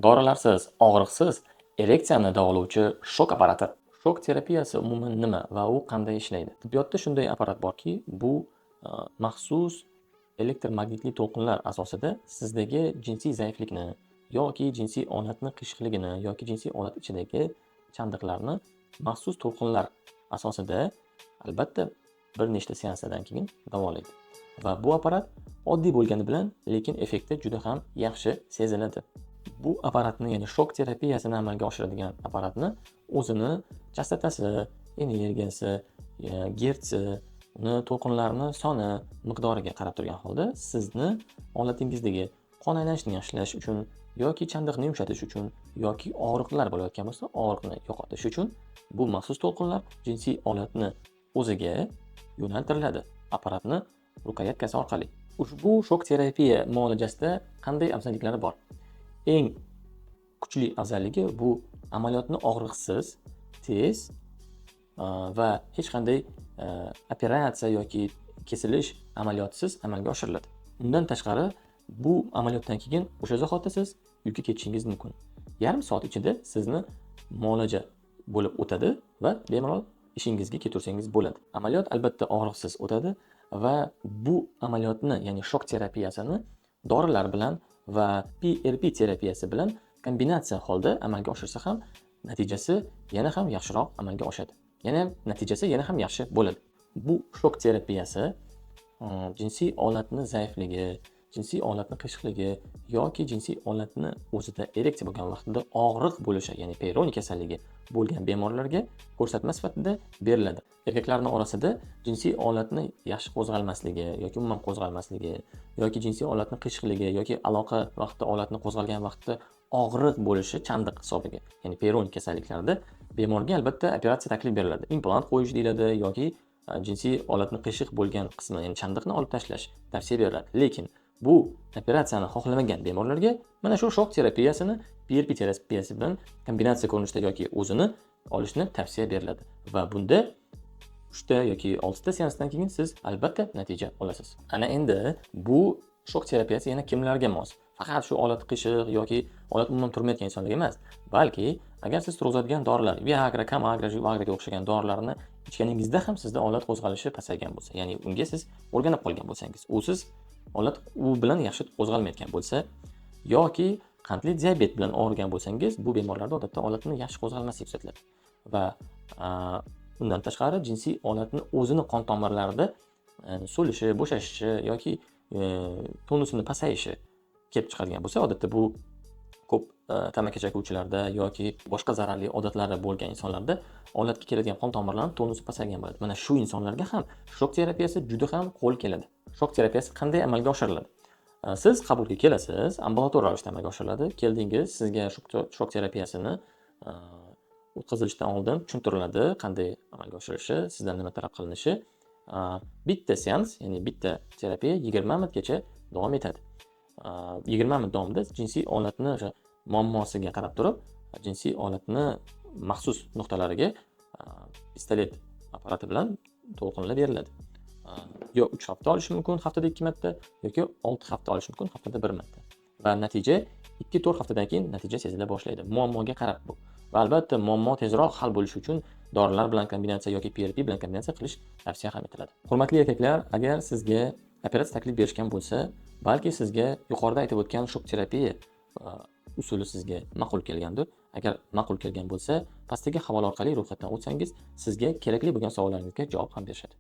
Dorilarsiz, og'riqsiz ereksiyani davolovchi shok apparati. Shok terapiyasi umuman nima va u qanday ishlaydi? Tibbiyotda shunday apparat borki, bu maxsus elektromagnitli to'lqinlar asosida sizdagi jinsiy zaiflikni yoki jinsiy olatni qiyshiqligini yoki jinsiy olat ichidagi chandiqlarni maxsus to'lqinlar asosida, albatta, bir nechta seanslardan keyin davolaydi. Va bu apparat oddiy bo'lgani bilan, lekin effekti juda ham yaxshi seziladi. Bu apparatni, ya'ni shok terapiyasini amalga oshiradigan apparatni o'zini chastotasi, energiyasi, gertsi, uni to'lqinlarni soni, miqdoriga qarab turgan holda sizni olatingizdagi qon aylanishini yaxshilash uchun yoki chandiqni yumshatish uchun yoki og'riqlar bo'layotgan bo'lsa, og'riqni yo'qotish uchun bu maxsus to'lqinlar jinsiy olatni o'ziga yo'naltiriladi apparatni рукоятка si orqali. Ushbu shok terapiya muolajasida qanday afzalliklari bor? Eng kuchli afzalligi bu amaliyotni og'riqsiz, tez va hech qanday operatsiya yoki kesilish amaliyotisiz amalga oshiriladi. Undan tashqari, bu amaliyotdan keyin o'sha zahoti siz uyga ketishingiz mumkin. Yarim soat ichida sizni muolaja bo'lib o'tadi va bemalol ishingizga ketaversangiz bo'ladi. Amaliyot, albatta, og'riqsiz o'tadi va bu amaliyotni, ya'ni shok terapiyasini dorilar bilan va PRP terapiyasi bilan kombinatsiya holda amalga oshirsa ham natijasi yana ham yaxshiroq amalga oshadi. Yana natijasi yana ham yaxshi bo'ladi. Bu shok terapiyasi jinsiy olatni zaifligi, jinsiy olatni qiyshiqligi yoki jinsiy olatni o'zida ereksiya bo'lgan vaqtida og'riq bo'lishi, ya'ni Peyroni kasalligi bo'lgan bemorlarga ko'rsatma sifatida beriladi. Erkaklarning orasida jinsiy olatni yaxshi qo'zg'almasligi yoki umuman qo'zg'almasligi yoki jinsiy olatni qiyshiqligi yoki aloqa vaqtida olatni qo'zg'algan vaqtda og'riq bo'lishi chandiq hisobiga, ya'ni Peyroni kasalliklarida bemorga, albatta, operatsiya taklif beriladi. Implant qo'yish deyiladi yoki jinsiy olatni qiyshiq bo'lgan qismi, ya'ni chandiqni olib tashlash tavsiya beriladi. Lekin bu operatsiyani xohlamagan bemorlarga mana shu shok terapiyasini PRP terapiyasi bilan kombinatsiya ko'rinishida yoki o'zini olishni tavsiya beriladi va bunda 3 ta yoki 6 ta seansdan keyin siz, albatta, natija olasiz. Ana endi bu shok terapiyasi yana kimlarga mos? Faqat shu olat qiyshiq yoki olat umuman turmayotgan insonlarga emas, balki agar siz turg'izadigan dorilar, Viagra, Kamagra, Viagraga o'xshagan dorilarni ichganingizda ham sizda olat qo'zg'alishi pasaygan bo'lsa, ya'ni unga siz o'rganib qolgan bo'lsangiz, usiz olat u bilan yaxshi qo'zg'almayotgan bo'lsa yoki qandli diabet bilan og'rigan bo'lsangiz, bu bemorlarda odatda olatni yaxshi qo'zg'almasligi kuzatiladi. Va undan tashqari, jinsiy olatni o'zini qon tomirlarida so'lishi, bo'shashishi yoki tonusini pasayishi kelib chiqadigan bo'lsa, odatda bu ko'p tamaki chekuvchilarda yoki boshqa zararli odatlari bo'lgan insonlarda olatga keladigan qon tomirlarning tonusi pasaygan bo'ladi. Mana shu insonlarga ham shok terapiyasi juda ham qo'l keladi. Shok terapiyasi qanday amalga oshiriladi? Siz qabulga kelasiz, ambulator ravishda amalga oshiriladi. Keldingiz, sizga shok terapiyasini o'tkazilishidan oldin tushuntiriladi, qanday amalga oshirilishi, sizdan nima talab qilinishi. Bitta seans, ya'ni bitta terapiya 20 minutgacha davom etadi. 20 minut davomida jinsiy olatni o'sha muammosiga qarab turib, jinsiy olatni maxsus nuqtalariga pistolet apparati bilan to'lqinlar beriladi. Yo 3 hafta olishi mumkin, haftada 2 marta, yoki 6 hafta olishi mumkin, haftada 1 marta. Va natija 2-4 haftadan keyin natija sezila boshlaydi. Muammoga qarab bu. Va, albatta, muammo tezroq hal bo'lishi uchun dorilar bilan kombinatsiya yoki PRP bilan kombinatsiya qilish tavsiya ham etiladi. Hurmatli erkaklar, agar sizga operatsiya taklif berishgan bo'lsa, balki sizga yuqorida aytib o'tgan shok terapiya usuli sizga ma'qul kelgandir. Agar ma'qul kelgan bo'lsa, pastdagi havola orqali ro'yxatdan o'tsangiz, sizga kerakli bo'lgan savollaringizga javob ham berishadi.